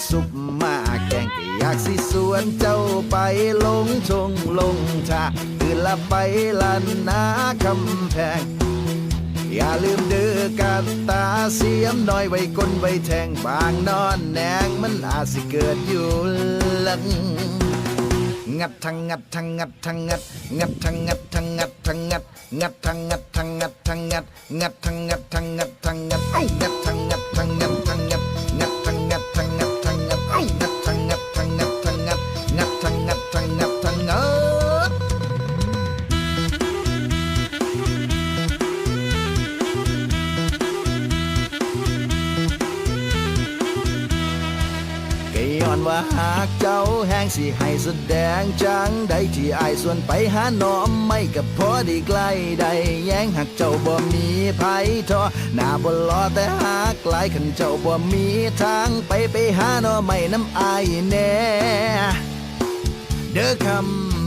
ສຸບມາແກງ ກໍຢາກຊິຊວນເຈົ້າໄປລົງທົ່ງລົງທ່າ ຄືລະໄປລ້ານນາຄຳແພງ. ຢ່າລືມເດີກາດຕາ ສຽມນ້ອຍໄວ້ກົ້ນໄວ້ແທງ ບາງນອນແນງ ມັນອາດຊິເກີດຢູ່ເລິກ. ງັດທັງງັດທັງງັດທັງງັດ ງັດທັງງັດທັງງັດທັງງັດ ງັດທັງງັດທັງງັດທັງງັດ ງັດທັງງັດທັງງັດທັງງັດ ງັດທັງງັດທັງງັດທັງງັດ ງັດທັງງັດທັງງັດທັງງັດ ງັດທັງງັດທັງງັດທັງງັດ ງັດທັງງັດທັງງັດທັງງັດ. ກໍຍ້ອນວ່າຮັກເຈົ້າແຮງ ຊິໃຫ້ສະແດງຈັ່ງໃດ ທີ່ອ້າຍຊວນໄປຫາໜໍ່ໄມ້ ກໍພໍໄດ້ໃກ້ໄດ້ແຍງ. ຫາກເຈົ້າບໍ່ມີໃຜທໍ້ ໜ້າບໍ່ຫຼໍ່ແຕ່ຮັກຫຼາຍ ຄັນເຈົ້າບໍ່ມີທາງໄປ ໄປຫາໜໍ່ໄມ້ນຳອ້າຍແດ່ເດີຄຳ.